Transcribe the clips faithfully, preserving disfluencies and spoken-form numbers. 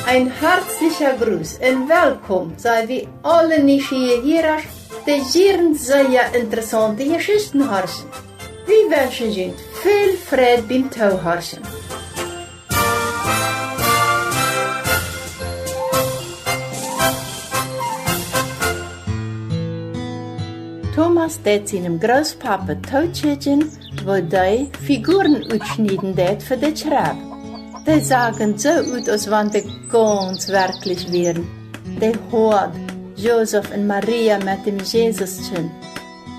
Een hartlicha Gruss un welkom sent wie aule nieschiere Hierasch, dee jieren sea interessaunte Jeschichten horchen. Wie wenschen junt väl Freid biem Toohorchen. Thomas deed sienem Grootpapa tookjikjen, woo dee Figuren utschnieden deed fa de Kjrebb. Dee sagen soo ut, aus wan dee gaunz werkjlich wieren. Dee Hoad, Josef un Maria met däm Jesuskjint.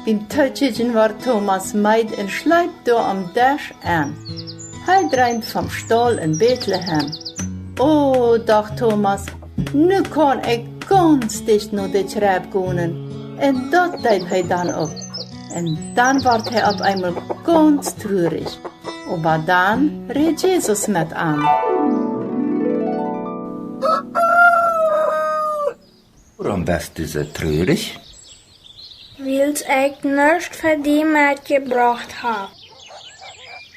Biem tookjikjen wort Thomas meed un schleep doa aum Desch en. Hee dreemd vom Staul en Betlehem. O, docht Thomas, nu kaun ekj gaunz dicht no de Kjrebb gonen. Un daut deed hee dan uk. Un dan wort hee opp eemol gaunz trurich. Oba dan räd Jesus met am. Wuarom best du soo trurich? Wiels ekj nuscht fa die metjebrocht hab.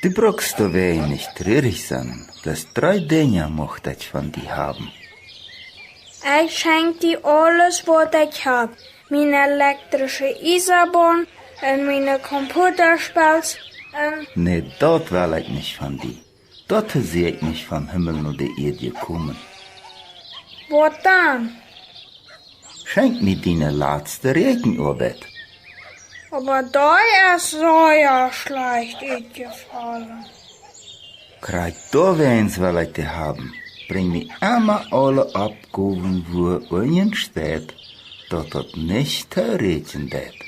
Du brukst doawäajen nich trurich sennen. Bloos dree Dinja mucht ekj von die haben. Ekj schenkj die aules, waut ekj hab. Mien elektrische Iesabaun un miene Computerspels un... Nä, daut well ekj nich von die. Doato sie ekj nich vom Himmel no de Ieed jekomen. Waut dan? Schenkj mie diene latste Räakjenoabeit. Oba dee es sea schlajcht utjefollen. Krakjt doawäajen well ekj dee haben. Brinj mie emma aule Oppgowen, wua unjen steit, daut daut nich tooräakjen deit.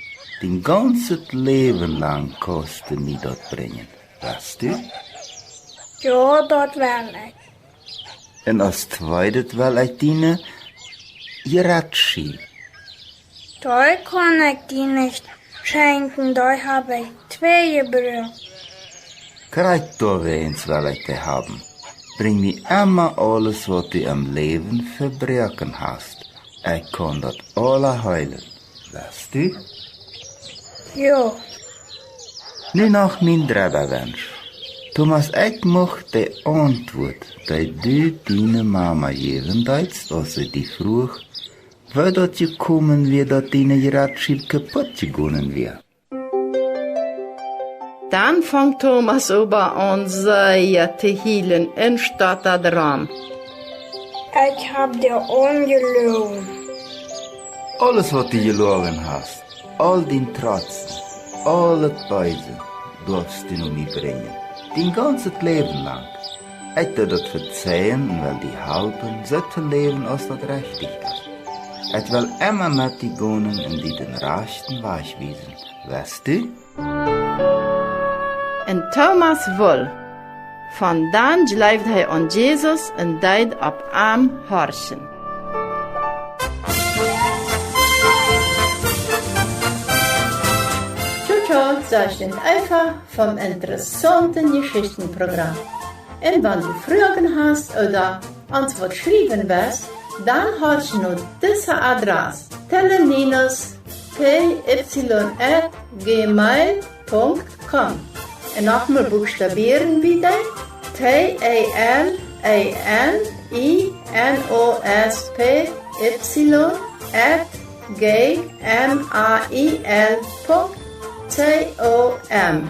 Dien gaunzet Läwen lang kaust du mie daut brinjen. West du? Jo, daut well ekj. Un aus tweedet well ekj diene Jeratschiew. Dee kaun ekj die nich schenkjen, dee hab ekj twei jebroaken. Krakjt doawäajen well ekj dee haben. Brinj mie emma aules, waut du em Läwen vebroaken hast. Ekj kaun daut aula heelen. West du? Jo. Nu noch mien dredda Wensch. Thomas, ekj mucht de Auntwuat, dee du diene Mama jäwen deetst, aus see die fruach, woo daut jekomen wia, daut diene Jeratschiew kaput jegonen wia. Dan funk Thomas oba aun sea to hielen un stottad rom: Ekj hab die aunjeloagen. Aules, waut du jeloagen hast, aul dien Trotzen, aul daut Beese, darfst du no mie brinjen, dien gaunzet Läwen lang. Ekj doo daut vezeien un well die halpen, soo to läwen, aus daut rechtich es. Ekj well emma met die gonen un die dän rajchten Wajch wiesen. West du? Un Thomas wull. Von dan jleewd hee aun Jesus un deed opp am horchen. Tjo, tjo, sajcht Eva vom interessaunten Jeschichtenprogram. Un wan du Froagen hast ooda ons waut schriewen west, dan horch no dise Adress: tele minus t y at gmail punkt com. Un nochmol buchstabieren wie dee: t e l e n i n o s p y at g m a i l punkt c o m.